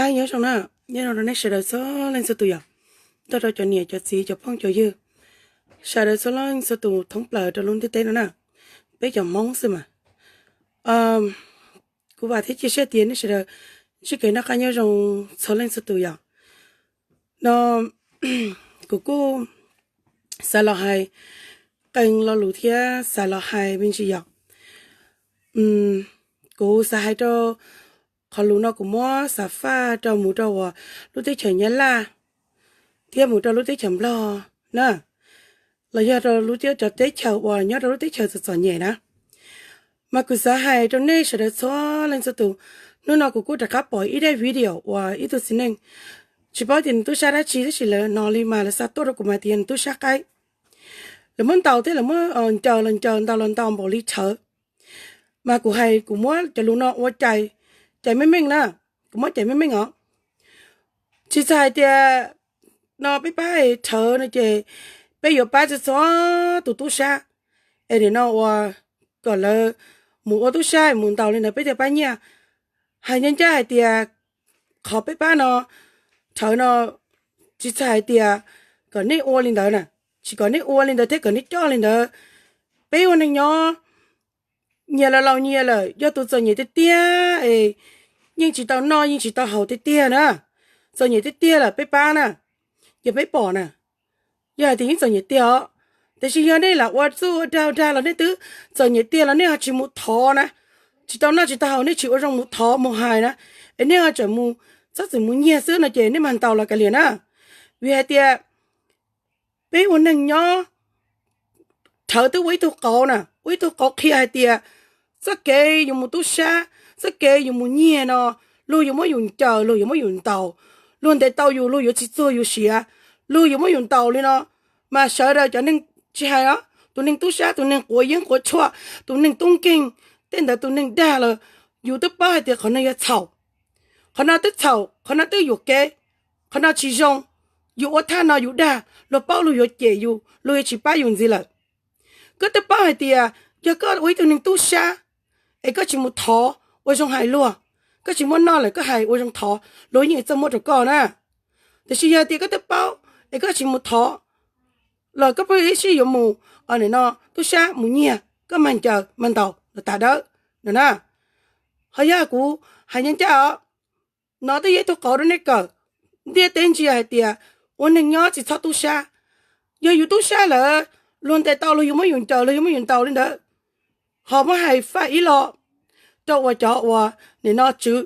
Nyob zoo na, nyob zoo rau nej sawv daws txhua leej txhua tus yom, nrog rau cov niam cov txiv cov phooj cov ywg, sawv daws txhua leej txhua tus thoob plaws rau lub ntiaj teb no na, peb cov Hmoob xwb mas. Kuv vam thiab cia siab tias nej sawv daws ntsib kev noj qab nyob zoo txhua leej txhua tus yom. No kuv kuj xav los hais qee lo lus thiab xav los hais me ntsis yom. Kuv xav hais rau qhov lus no kuv muab xav faj rau mus rau uas lub teb chaws Nyab Laj thiab mus rau lub teb chaws Nplog na, los yog rau lub cov teb chaws uas nyob rau lub teb chaws txom txom nyem na. Mas kuv xav hais rau nej sawv daws txhua leej txhua tus, hnub no kuv kuj rov qab pom ib daim video uas ib tug txiv neej, tsis paub tias nws tub sab dab tsi tab sis lawv hnov li mas lawv xa tuaj rau kuv mas tias nws tub sab qaib. Lawv muab ntaus thiab lawv muab ncaws los ncaws, ntaus los ntaus npaum li tshawv. Mas kuv hais kuv muab cov lus no ua cais, cais meej meej na, kuv muab cais meej meej os. Tsis txhais hais tias no peb pab rhawv no ces peb yuav pab txhua txhua tus tub sab es nim no uas kom lawv mus ua tub sab mus ntaus li ntawd peb thiaj pab nyiaj. Hais ncaj ncaj hais tias qhov peb pab no, rhawv no, tsis txhais hais tias kom nej ua li ntawd na, tsis kom nej ua li ntawd thiab kom nej coj li ntawd. Peb ua neeg nyob nyias los laus nyias lawm, yog tus txom nyem tiag tiag es yeej tsis tau noj yeej tsis tau haus tiag tiag na, txom nyem tiag tiag lawm peb pab na, yog peb pom na, yog hais tias yeej txom nyem tiag os. Tiam sis yog nej lam ua txuj ua dag ua dag los nej twb txom nyem tiag los nej ho tsis mus thov na, tsis tau noj tsis tau haus nej tsis ua zoo mus thov mus hais na, es nej ho tseem mus txhob txwm mus nyiag xwb no ces nej mag ntaus los kav liam na. Vim hais tias peb ua neeg nyob, rhawv twb ua ib tug qauv na, ua ib tug qauv qhia hais tias txoj kev yus mus tub sab, txoj kev yus mus nyiag no, luag yuav muab yus ncaws, luag yuav muab yus ntaus, luag ntes tau yus luag yuav tsis txuag yus siav, luag yuav muab yus ntaus li no. Mas sawv daws cov neeg tsis hais os, tus neeg tub sab, tus neeg quav yeeb quav tshuaj, tus neeg tub nkeeg, tej ntawd tus neeg dag los yus twb paub hais tias qhov no yog txhaum. Qhov no twb txhaum, qhov no twb yuam kev, qhov no tsis zoo. Yus ua thaj no yus dag, luag paub luag yuav cem yus, luag yuav tsis pab yus ntxiv lawm. Koj twb paub hais tias yog koj ua ib tug neeg tub sab es koj tsis mus thov ua zoo hais luag, koj tsis muaj noj lawm koj hais ua zoo thov, luag yeej txaj muab rau koj na. Tiam sis yog tias koj twb paub es koj tsis mus thov los koj pheej ib sij yuav mus, nim no tub sab mus nyiag, koj mag ncaws mag ntaus los tas dawb no na. Ho yog kuv hais ncaj ncaj os, no twb yog ib tug qauv rau nej kawm, ntiaj teb ntsia hais tias ua neeg nyob tsis txhob tub sab. Yog yus tub sab lawm, luag ntes tau luag yuav muab yus ncaws luag yuav muab yus ntaus li ntawd, ho muab hais faj ib lo rau uas cov uas nim no tswv.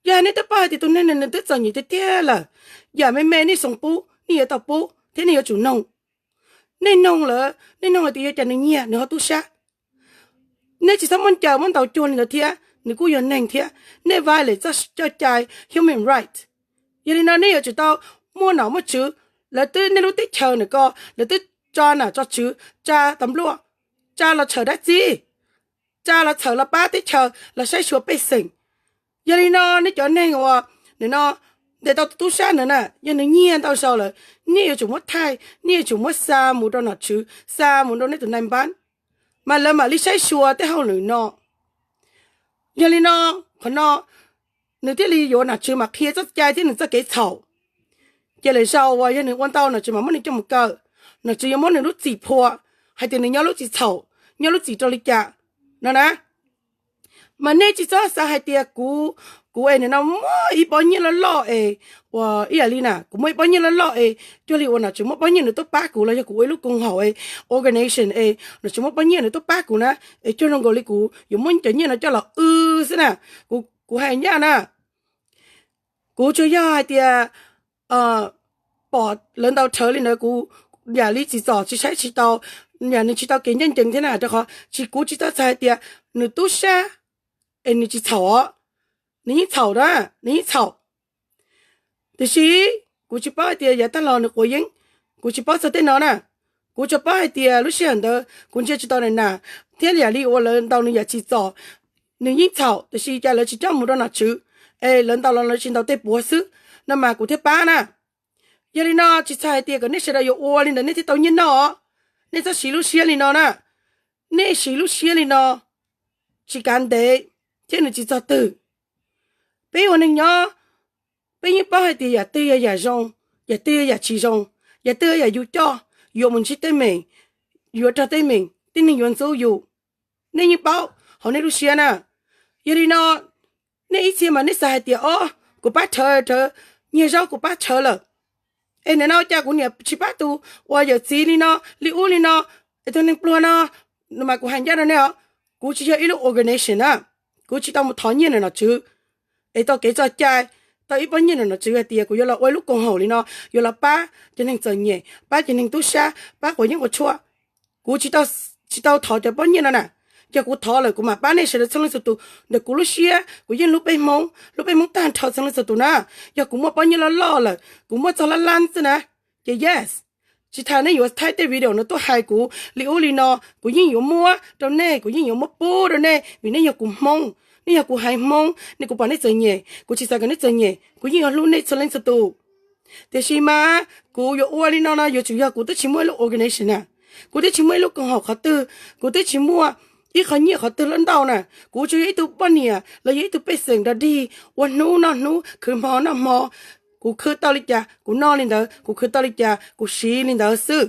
Yog nej twb paub hais tias tus neeg no nws twb txom nyem tiag tiag lawm, yam me me nej xoo pub nej yuav tau pub thiab nej yuav tsum noog. Nej noog lawm, nej noog hais tias yuav cas nws nyiag nws ho tub sab. Nej tsis txhob muab ncaws muab ntaus cuag li ntawd thiab, nws kuj yog neeg thiab, nej violate txoj cai human right. Yog li no nej yuav tsum tau muaj nom muaj tswv. Lawv twb, nej lub teb chaws ntawm ko lawv twb tso nom tso tswv, tsa tas npluaj, tsa los txhawm dab tsi, tsa los txhawm los pab teb chaws los saib xyuas pej xeem. Yog li no nej cov neeg uas nim no ntes tau tus tub sab ntawd na, yog nws nyiag ntau zaus lawm, nej yuav tsum muab thaij, nej yuav tsum muab xa mus rau nom tswv, xa mus rau nej tus nai npab, mas lawv mam li saib xyuas tej hauj lwm no. Yog li no, qhov no nws thiaj li yuav nom tswv mam qhia txoj cai thiab nws txoj kev txhaum. Ces lwm zaus uas yog nws ua ntau nom tswv mam muab nws coj mus kaw, nom tswv yuav muab nws lub txim phua hais tias nws nyob lub txim txhaum, nyob lub txim rau li cas no na. Mas nej tsis txhob xav hais tias kuv, kuv es nim no muaj ib pob nyiaj loj loj es, uas ib yam li na kuv muaj ib pob nyiaj loj loj es cuag li uas nom tswv muab pob nyiaj nws tuaj pab kuv los yog kuv ua ib lub koom haum es, organization es nom tswv muab pob nyiaj nws tuaj pab kuv na, es cuag zoo nkaus li kuv yuav muab cov nyiaj no coj los w xwb na. Kuv, kuv hais ncaj na, kuv tsuas yog hais tias pom lawv ntaus rhawv li ntawd kuv yam li tsim txom tsis saib tsis taus, yam nws tsis tau kev ncaj ncees thiab na, rau qhov tsis, kuv tsis tau txhais hais tias nws tub sab es nws tsis txhaum os, nws yeej txhaum na, nws yeej txhaum. Tiam sis kuv tsis paub hais tias yav tag los nws quav yeeb, kuv tsis paub txog tej no na. Kuv tsuas paub hais tias lub sij hawm ntawd kuv ntsia tsis tau nws na, thiab yam li uas lawv ntaus nws yam tsim txom, nws yeej txhaum, tiam sis cas lawv tsis coj mus rau nom tswv, es lawv ntaus los lawv tsis ntaus tej puav xwb, no mas kuv thiaj pab na. Yog li no tsis txhais hais tias kom nej sawv daws yuav ua li ntawd nej thiaj tau nyiaj noj os. Nej txhob siv lub siab li no na. Nej siv lub siab li no tsis kav ntev thiab nws tsis txog twg. Peb ua neeg nyob, Peb yeej paub hais tias yam twg yog yam zoo, yam twg yog yam tsis zoo, yam twg yog yam yus coj yuav mus ntsib teeb meem, yuav raug teeb meem, tib neeg yuav ntxub yus. Nej yeej paub hauv nej lub siab na. Yog li no, nej ib txhia mas nej xav hais tias, o, kuv pab rhawv rhawv, nyiag zaub kuv pab rhawv lawm, es nim no cas kuv niam tsis pab tus uas yawm txiv li no, li ub li no, es tus neeg pluag no, mas kuv hais ncaj rau nej os, kuv tsis yog ib lub organization na, kuv tsis tau mus thov nyiaj ntawm nom tswv es tau kev tso cai, tau ib pob nyiaj ntawm nom tswv hais tias kuv yuav los ua ib lub koom haum li no, yuav los pab cov neeg txom nyem, pab cov neeg tub sab, pab quav yeeb quav tshuaj. Kuv tsis tau thov cov pob nyiaj no na. Yog kuv thov lawm kuv mam pab nej sawv daws txhua leej txhua tus ntawm kuv lub siab, kuv yeej hlub peb Hmoob, hlub peb Hmoob tag nrho txhua leej txhua tus na. Yog kuv muaj pob nyiaj loj loj lawm, kuv muaj txog lab lab xwb na, ces yes, tsis tas nej yuav thaij tej video no tuaj hais kuv li ub li no, kuv yeej yuav muab rau nej, kuv yeej yuav muab pub rau nej vim nej yog kuv Hmoob, nej yog kuv haiv Hmoob, nej, kuv pom nej txom nyem, kuv tsis xav kom nej txom nyem, kuv yeej yuav hlub nej txhua leej txhua tus. Tiam sis mas kuv yuav ua li no no yuav tsum yog kuv twb tsis muaj ib lub organization na, kuv twb tsis muaj ib lub koom haum qhov twg, kuv twb tsis muaj ib qho nyiaj qhov twg loj ntau na. Kuv tsuas yog ib tug poj niam los yog ib tug pej xeem dog dig ua hnub noj hnub, khwv hmo noj hmo. Kuv khwv tau li cas kuv noj li ntawd, kuv khwv tau li cas kuv siv li ntawd xwb.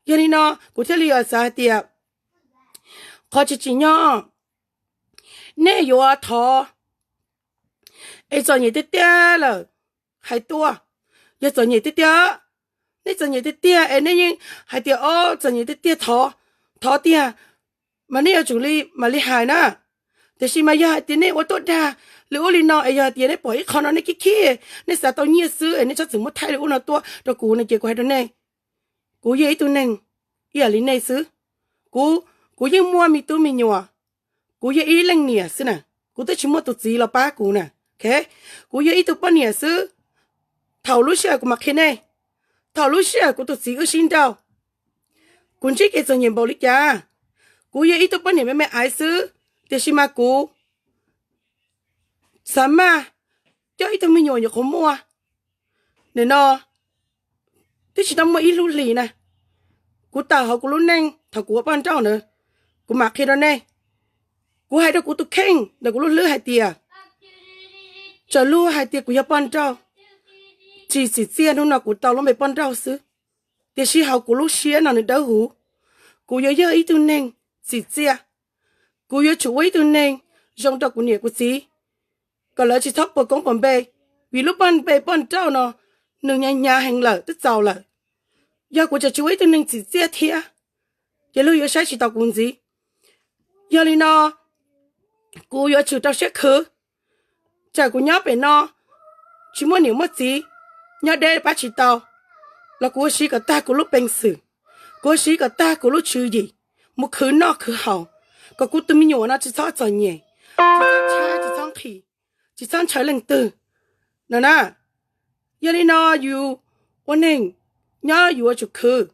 Yog li no kuv thiaj li xav hais tias qhov tsis tsim nyog nej yuav thov es txom nyem tiag tiag lawm hais tuaj. Yog txom nyem tiag tiag, nej txom nyem tiag tiag es nej yeej hais tias o txom nyem tiag tiag thov, thov tiag, mas nej yuav tsum li mam li hais na. Tiam sis mas yog hais tias nej ua tuaj dag li ub li no es yog hais tias nej pom ib qho no nej khib khib, nej xav tau nyiaj xwb es nej txhob txwm muab thaij li ub no tuaj rau kuv no ces kuv hais rau nej, kuv yog ib tug neeg ib yam li nej xwb. Kuv, kuv yeej muaj me tub me nyuam, kuv yog ib leej niam xwb na, kuv twb tsis muaj tus txiv los pab kuv na. Kuv yog ib tug poj niam xwb. Thaum lub sij hawm kuv mam qhia nej, thaum lub sij hawm kuv tus txiv wb sib nrauj, kuv ntsib kev txom nyem npaum li cas. Kuv yog ib tug poj niam me me aiv xwb, tiam sis mas kuv xav maj coj ib tug me nyuam nyuam qhuav muaj. Nim no twb tsis tau muaj ib lub hlis na, kuv tawm hauv kuv lub neej thaum kuv ua poj nrauj ntawd, kuv mam qhia rau nej. Kuv hais rau kuv tus kheej ntawm kuv lub hlwb hais tias, txawm luag hais tias kuv yog poj nrauj, tsis tsim txiaj hnub no kuv tau lub npe poj nrauj xwb, tiam sis hauv kuv lub siab no nws dawb huv. Kuv yuav yog ib tug neeg tsim txiaj, kuv yuav tsum ua ib tug neeg zoo rau kuv niam kuv txiv, kom lawv tsis txhob puas koob puas npe, vim lub npe poj nrauj no nws hnyav hnyav heev lawm twb txaus lawm. Yog kuv tseem tsis ua ib tug neeg tsim txiaj thiab, ces luag yuav saib tsis taus kuv ntxiv. Yog li no kuv yuav tsum rau siab khwv. Tsam kuv nyob pem no tsis muaj niam muaj txiv, nyob deb pab tsis tau, los kuv ua siv kom tag kuv lub peev xwm, kuv ua siv kom tag kuv lub tswv yim, mus khwv noj khwv haus, kom kuv tus me nyuam no tsis txhob txom nyem, tsis txhob nqhis, tsis txhob ntshaw leej twg no na. Yog li no yus ua neeg nyob yuav tsum khwv.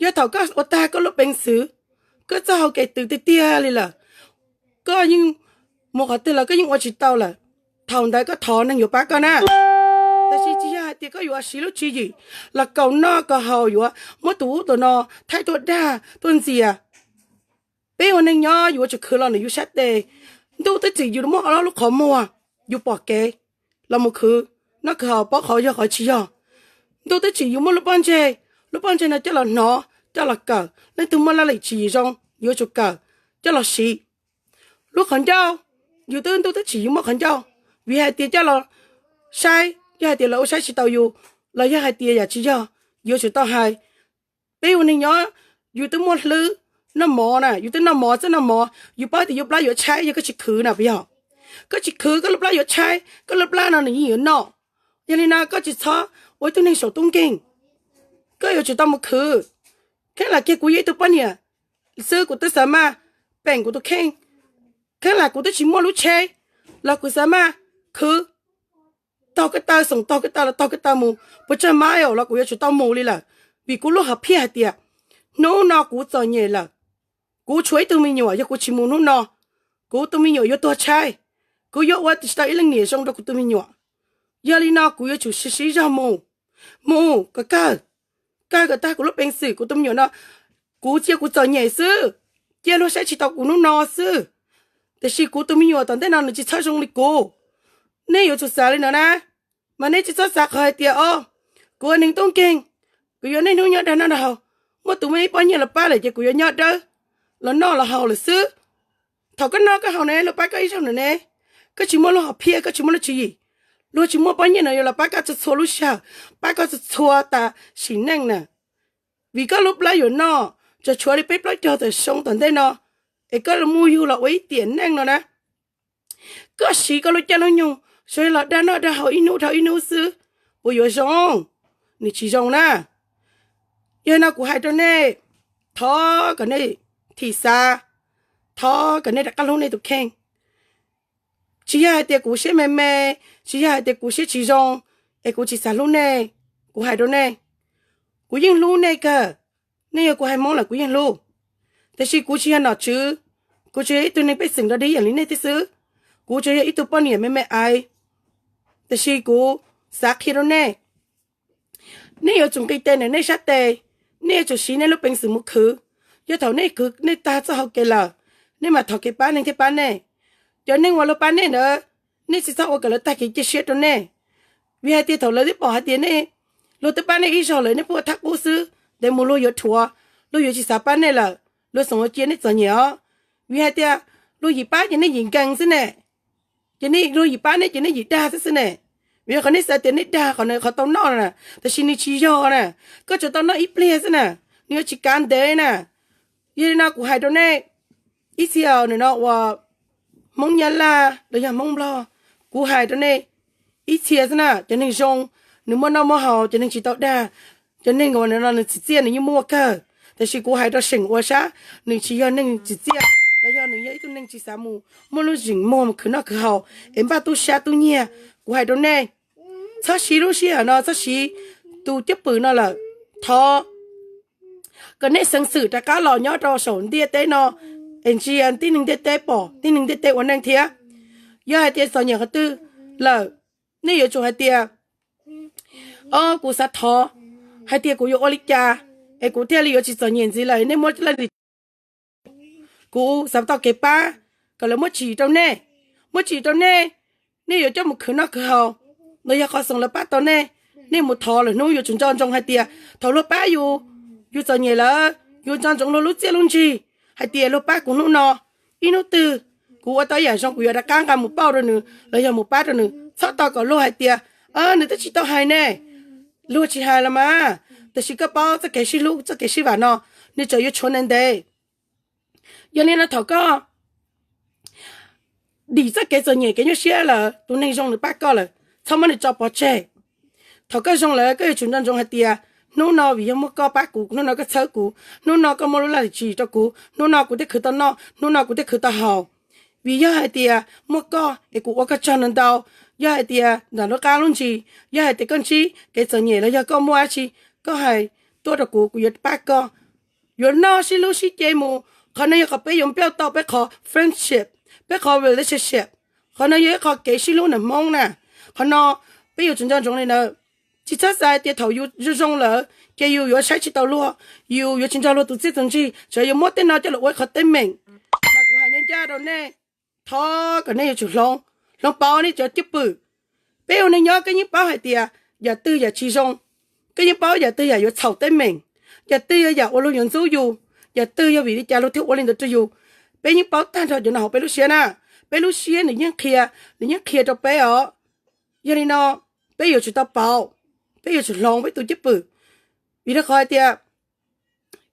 Yog thaum koj ua tag koj lub peev xwm, koj txoj hau kev twv tiag tiag li lawm, koj yeej mus qhov twg los koj yeej ua tsis tau lawm, thaum ntawd koj thov neeg yuav pab koj na. Tab sis tsis yog hais tias koj yuav siv lub tswv yim los kaus noj kaus haus, yuav muab tus ub tus no thaij tuaj dag tuaj ntxias. Peb ua neeg nyob yuav tsum khwv los ntawm yus sab tes. Ntuj twb tsim yus muaj ob lub qhov muag, yus pom kev los mus khwv noj khwv haus, paub qhov yog qhov tsis yog. Ntuj twb tsim yus muaj lub pob ntseg, lub pob ntseg no coj los hnov, coj los kawm, leej twg muaj laj lim tsis zoo yuav tsum kawm, coj los siv. Lub qhov ncauj, yus twb, ntuj twb tsim yus muaj qhov ncauj, vim hais tias coj los saib, yog hais tias lawv ua saib tsis taus yus, los yog hais tias yam tsis yog, yuav tsum tau hais. Peb ua neeg nyob, yus twb muaj hlwb noj mov na, yus twb noj mov txawj noj mov, yus paub tias yus plab yuav tshaib yog koj tsis khwv na puas yog? Koj tsis khwv koj lub plab yuav tshaib, koj lub plab no nws yeej yuav noj. Yog li no koj tsis txhob ua ib tug neeg saum tub nkeeg, koj yuav tsum tau mus khwv. Kheev lam kiag kuv yog ib tug poj niam xwb kuv twb xav maj peem kuv tus kheej. Kheev lam kuv twb tsis muaj lub tsheb los kuv xav maj khwv, taug ko taw, xoom taug ko taw los taug ko taw mus puas tsawg mab os los kuv yuav tsum tau mus li lawm. Vim kuv lub hom phiaj hais tias hnub no kuv txom nyem lawm, kuv tshuav ib tug me nyuam, yog kuv tsis mus hnub no, kuv tus me nyuam yuav tuag tshaib, kuv yuav ua tsis tau ib leej niam zoo rau kuv tus me nyuam. Yog li no kuv yuav tsum siv zog mus, mus kom kawg, kawg kom tag kuv lub peev xwm, kuv tus me nyuam no. Kuv cia kuv txom nyem xwb, cia luag saib tsis taus kuv hnub no xwb, tiam sis kuv tus me nyuam tom ntej no nws tsis txhob zoo li kuv. Nej yuav tsum xav li no na. Mas nej tsis txhob xav qhov hais tias, o, kuv ua neeg tub nkeeg, kuv yuav niaj hnub nyob dag noj dag haus, muaj tus muaj ib pob nyiaj los pab lawm ces kuv yuav nyob dawb los noj los haus lawm xwb. Thaum koj noj koj haus ne, luag pab koj ib zaug no ne, koj tsis muaj lub hom phiaj, koj tsis muaj lub tswv yim, luag tsis muaj pob nyiaj no yuav los pab koj txhua txhua lub sij hawm, pab koj txhua txhua tas sim neej na. Vim koj lub plab yuav noj, tsuas tshuav li peb plaub caug tawm xyoo tom ntej no, es koj mus yug los ua ib tiam neej no na. Koj siv koj lub caij lub nyoog, suav yog los dag noj dag haus ib hnub dhau ib hnub xwb, puas yuav zoo? Nws tsis zoo na. Yog no kuv hais rau nej, thov kom nej thim xav, thov kom nej rov qab hlub nej tus kheej. Tsis yog hais tias kuv siab me me, tsis yog hais tias kuv siab tsis zoo, es kuv tsis xav hlub nej. Kuv hais rau nej, kuv yeej hlub nej kawg. Nej yog kuv haiv Hmoob lawm kuv yeej hlub, tiam sis kuv tsis yog nom tswv, kuv tsuas yog ib tug neeg pej xeem dog dig ib yam li nej thiab xwb. Kuv tsuas yog ib tug poj niam me me aiv, tiam sis kuv xav qhia rau nej, nej yuav tsum nqis tes ntawm nej sab tes, nej yuav tsum siv nej lub peev xwm mus khwv. Yog thaum nej khwv nej tag txoj hau kev lawm, nej mam thov kev pab neeg thiaj pab nej. Cov neeg uas luag pab nej ntawd, nej tsis txhob ua kom lawv tag kev cia siab rau nej. Vim hais tias thaum lawv twb pom hais tias nej, luag twb pab nej ib zaug lawm nej pub ua thaj qub xwb, ntev mus luag yuav dhuav, luag yuav tsis xav pab nej lawm, luag xav cia nej txom nyem os. Vim hais tias luag yim pab ces nej yim nkees xwb ne, ces nej luag yim pab nej ces nej yim dag xwb xwb ne. Vim yog qhov nej xav tias nej dag qhov, qhov tau noj na, tab sis nws tsis yog na, koj tsuas tau noj ib pliag xwb na, nws yuav tsis kav ntev na. Yog li no kuv hais rau nej, ib txhia no uas Hmoob Nyab Laj los yog Hmoob Nplog, kuv hais rau nej ib txhia xwb na, cov neeg zoo, nws muaj noj muaj haus, cov neeg tsis tau dag, cov neeg uas no nws tsim txiaj nws yeej muaj kawg. Tab sis kuv hais rau seem uas sab, nws tsis yog neeg tsim txiaj los yog nws yog ib tug neeg tsis xav mus muaj lub zeem muag mus khwv noj khwv haus es npaj tub sab tub nyiag. Kuv hais rau nej, txhob siv lub sij hawm no, txhob siv tus cwj pwm no lawm. Thov kom nej xeev xwm rov qab los nyob rau saum ntiaj teb no, es ntsia tib neeg ntiaj teb pom tib neeg ntiaj teb ua neej thiab. Yog hais tias txom nyem qhov twg lawm, nej yuav tsum hais tias, o, kuv xav thov hais tias kuv yuav ua li cas es kuv thiaj li yuav tsis txom nyem ntxiv lawm, nej muab laj lim kuv xav tau kev pab, kom lawv muab tsim rau nej. Muab tsim rau nej, nej yuav coj mus khwv noj khwv haus, los yog qhov xeem lawv pab tau nej, nej mus thov lawm hnub yuav tsum nco ntsoov hais tias thaum luag pab yus, yus txom nyem lawm, yus nco ntsoov luag lub txiaj lub ntsig hais tias luag pab kuv hnub no, ib hnub twg kuv ua tau yam zoo kuv yuav rov qab nqa mus pauj rau nws los yog mus pab rau nws. Txhob tos kom luag hais tias, nws twb tsis tau hais ne. Luag tsis hais los mas, tab sis koj paub txoj kev sib hlub txoj kev sib vam no, nws tseem yuav tshuav ntev ntev. Yog li no thaum koj dim txoj kev txom nyem kev nyuaj siab lawm, tus neeg zoo nws pab koj lawm, txhob muab nws tso pov tseg. Thaum koj zoo lawm koj yuav tsum nco ntsoov hais tias, hnub no vim yog muaj koj pab kuv, hnub no koj txhawb kuv, hnub no koj muaj lub laj lim tsim rau kuv, hnub no kuv thiaj khwv tau noj, hnub no kuv thiaj khwv tau haus. Vim yog hais tias muaj koj es kuv ua koj tsaug ntau ntau. Yog hais tias nram lub qab lub ntsis, yog hais tias koj ntsib kev txom nyem los yog koj muaj dab tsi, koj hais tuaj rau kuv, kuv yuav pab koj. Yuav noj sib hlub sib ce mus. Qhov no yog qhov peb yuav build tau peb qhov friendship, peb qhov relationship. Qhov no yog ib qho kev sib hlub ntawm Hmoob na. Qhov no peb yuav tsum nco ntsoov li ntawd. Tsis txhob xav hais tias thaum yus zoo zoo lawm ces yus yuav saib tsis taus luag, yus yuav tsis nrog luag tus txiaj tus ntsig, tsuas yus muab tej no coj los ua ib qho teeb meem. Mas kuv hais ncaj ncaj rau nej, thov kom nej yuav tsum hloov, hloov pauv nej cov cwj pwm. Peb ua neeg nyob koj yeej paub hais tias yam twg yam tsis zoo, koj yeej paub yam twg yam yuav txhaum teeb meem, yam twg yog yam uas luag yuav ntxub yus, yam twg yog vim li cas luag thiaj ua li ntawd rau yus. Peb yeej paub tag nrho cov no hauv peb lub siab na. Peb lub siab nws yeej qhia, nws yeej qhia rau peb os. Yog li no, peb yuav tsum tau pauv, peb yuav tsum hloov peb tus cwj pwm. Vim rau qhov hais tias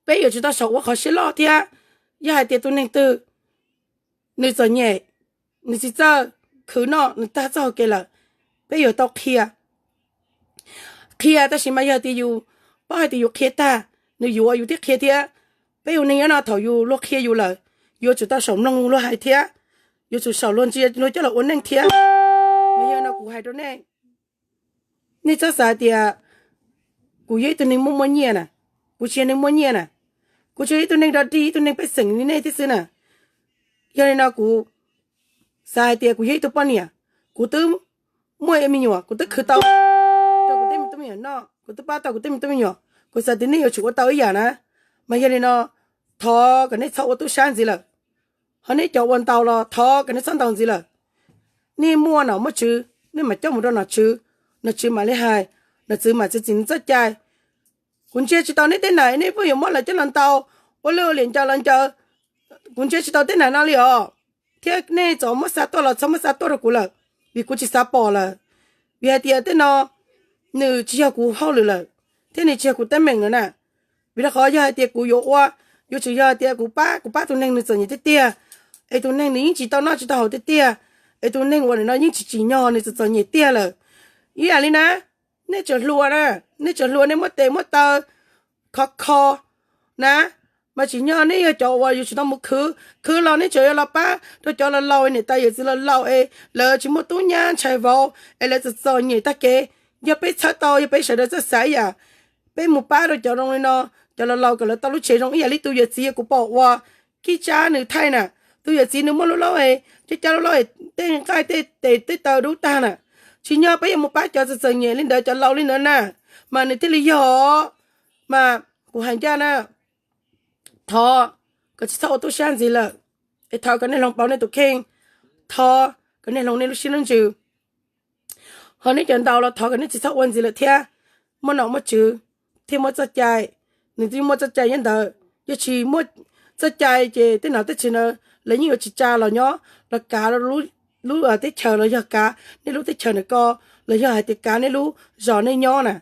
peb yuav tsum tau saum ua qhov siab loj thiab. Yog hais tias tus neeg twg nws txom nyem, nws tsis txawj khwv noj, nws tag txoj hau kev lawm, peb yuav tau qhia. Qhia tab sis mas yog tias yus paub hais tias yus qhia tag, nws yuav yus thiaj qhia thiab. Peb ua neeg nyob no thaum yus luag qhia yus lawm, yuav tsum tau saum mloog luag hais thiab, yuav tsum saum luag ntsia luag coj los ua neej thiab. Mas yog no kuv hais rau nej, nej txhob xav tias kuv yog ib tug neeg muaj muaj nyiaj na, kuv tsis yog neeg muaj nyiaj na, kuv tsuas yog ib tug neeg dog dig, ib tug neeg pej xeem li nej thiab xwb na. Yog li no kuv xav hais tias kuv yog ib tug poj niam, kuv twb muaj me nyuam, kuv twb khwv tau rau kuv tej me tub me nyuam noj, kuv twb pab tau kuv tej me tub me nyuam, kuv xav tias nej yuav tsum ua tau ib yam na. Mas yog li no, thov kom nej txhob ua tub sab ntxiv lawm, ho nej cov ua ntaus los thov kom nej txhob ntaus ntxiv lawm. Nej muaj nom muaj tswv nej mam coj mus rau nom tswv, Nom tswv mam li hais, nom tswv mam txiav txim nws txoj cai. Kuv ntsia tsis tau neb tej nam, neb puas yuav muab lawv coj los ntaus ua lwj ua liam ncaws los ncaws. Kuv ntsia tsis tau tej nam no li os. Thiab nej txawm muab xa tuaj los txhob muab xa tuaj rau kuv lawm, vim kuv tsis xav pom lawm. Vim hais tias tej no nws tsis yog kuv hauj lwm lawm, thiab nws tsis yog kuv teeb meem lawm na. Vim rau qhov yog hais tias kuv yuav ua, yuav tsum yog hais tias kuv pab, kuv pab tus neeg nws txom nyem tiag tiag, es tus neeg nws yeej tsis tau noj tsis tau haus tiag tiag, es tus neeg uas nim no yeej tsis tsim nyog nws txom txom nyem tiag lawm. Ib yam li na, nej tseem hluas na, nej tseem hluas nej muab tes muab taw khov kho na, mas tsim nyog nej yog cov uas yuav tsum tau mus khwv, khwv los nej tseem yuav los pab rau cov laus laus, niam tais yawm txiv laus laus es lawv tsis muaj tub nyab ntshai vauv es lawv txom txom nyem tag kev. Yog peb txhawb tau, yog peb sawv daws txawj xav ib yam, peb mus pab rau cov zoo li no, cov laus laus kom lawv tau lub tsev zoo ib yam li tus yawm txiv kuv pom uas Kib Tsab nws thaij na. Tus yawm txiv nws muaj lub laub es cab cab lub laub es tej nqaij tej tes tej taw dub tag na. Tsis nyog peb yuav mus pab cov txom txom nyem li ntawd, cov laus li ntawd na, mas nws thiaj li yog. Mas kuv hais ncaj na, thov kom tsis txhob ua tub sab ntxiv lawm, es thov kom nej hloov pauv nej tus kheej, thov kom nej hloov nej lub siab lub ntsws. Ho nej cov ntaus los thov kom nej tsis txhob ua ntxiv lawm thiab. Muaj nom muaj tswv thiaj muaj txoj cai, nws twb muaj txoj cai nyob ntawd. Yog tsis muaj txoj cai ces tej nom tej tswv na, lawv yeej yuav tsis tsa los nyob los kav lub teb chaws los yog kav nej lub teb chaws ntawm ko, los yog hais tias kav nej lub zos nej nyob na.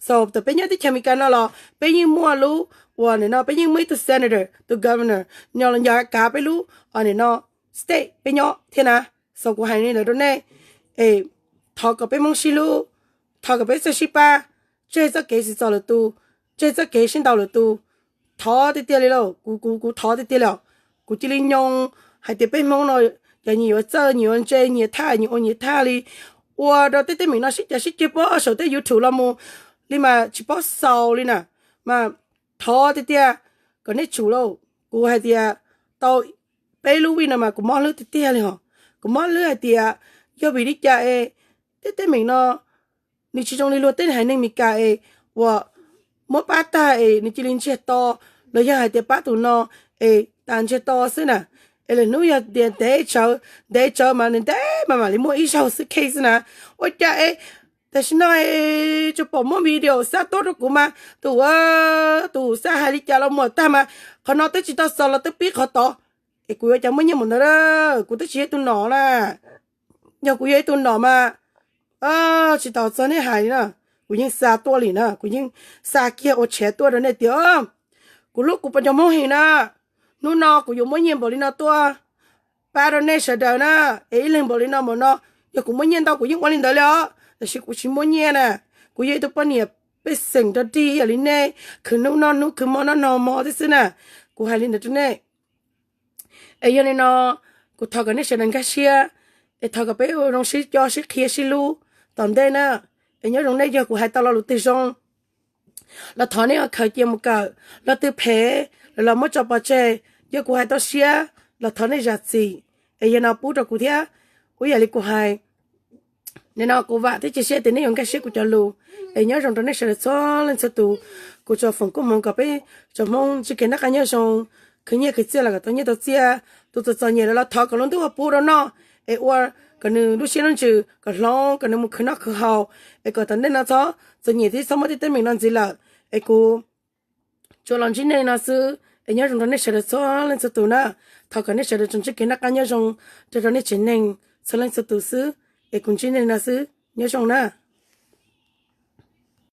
So tam peb nyob teb chaws Amelikas no los peb yeej muaj lub uas nim no peb yeej muaj ib tug senator, tus governor, nyob los yog kav peb lub nim no state peb nyob thiab na. So kuv hais li ntawd rau nej, es thov kom peb Hmoob sib hlub, thov kom peb txawj sib pab, tseg txoj kev sib txom lwm tus, tseg txoj kev sib ntaus lwm tus. Thov tiag tiag li lauj, kuv, kuv, kuv thov tiag tiag li os. Kuv cia li nyoo hais tias peb Hmoob no, cov nyias yuav txawj nyias yuav ntse nyias thaj, nyias ua nyias thaj li, ua rau tej teeb meem no sib cav sib ceg puag saum tej YouTube los mus li mas tsis paub xaus li na. Mas thov tiag tiag kom nej tsum lauj. Kuv hais tias tau peb lub week no mas kuv mob hlwb tiag tiag li hos. Kuv mob hlwb hais tias yog vim li cas es tej teeb meem no nws tsis zoo li luag tej haiv neeg Meskas es uas muab pab tag es nws cia li ntsiag to, los yog hais tias pab tus no es tas ntsiag to xwb na. Es lwm hnub yog tias ntev tsawv, ntev tsawv mas ntev mas mam li muaj ib zaug xwb case xwb na. Ua cas es tam sim no tsuas pom muab video xa tuaj rau kuv mas tus, tus xa hais li cas los muaj tag mas qhov no twb tsis tau xaus los twb pib qhov tod. Es kuv yuav cas muaj nyiaj npaum ntawd, kuv twb tsis yog ib tug nom na. Yog kuv yog ib tug nom mas tsis tau txog nej hais li na. Kuv yeej xa tuaj li na, kuv yeej xa kiag ua tshav tuaj rau nej tias kuv hlub kuv pab cov Hmoob heev na. Hnub no kuv yuav muab nyiaj npaum li no tuaj pab rau nej sawv daws na. Es ib leeg npaum li no npaum no, yog kuv muaj nyiaj ntau kuv yeej ua li ntawd li os, tab sis kuv tsis muaj nyiaj na. Kuv yog ib tug poj niam pej xeem rog dig ib yam li nej, khwv hnub noj hnub, khwv hmo noj hmo xwb xwb na. Kuv hais li ntawd rau nej. Es yog li no, kuv thov kom nej sawv daws nkag siab, es thov kom peb ua zoo sib co sib qhia sib hlub tom ntej na. Es nyob zoo nej, yog kuv hais tau lo lus twg zoo los thov nej ho khaws cia mus kawm, lo twg phem los muab tso pov tseg. Yog kuv hais tau siab los thov nej zam txim, es yog no pub rau kuv thiab. Ua yam li kuv hais, nim no kuv vam thiab cia siab tias nej yuav nkag siab kuv cov lus. Es nyob zoo rau nej sawv daws txhua leej txhua tus. Kuv tsuas foom koob hmoov kom peb tsoom Hmoob ntsib kev noj qab nyob zoo, khwv nyiaj khwv txiaj los kom tau nyiaj tau txiaj, tus txom txom nyem los thov kom lub ntuj ua pub rau noj, es ua kom nws lub siab lub ntsws kom hloov, kom nws mus khwv noj khwv haus, es kom tom ntej no txhob txom nyem thiab txhob muaj tej teeb meem no ntxiv lawm. Es kuv tsuas los ntsib nej li no xwb, es nyob zoo rau nej sawv daws txhua leej txhua tus na. Thov kom nej sawv daws tsuas ntsib kev noj qab nyob zoo rau rau nej tsev neeg txhua leej txhua tus xwb. Es kuv ntsib nej li no xwb, nyob zoo na.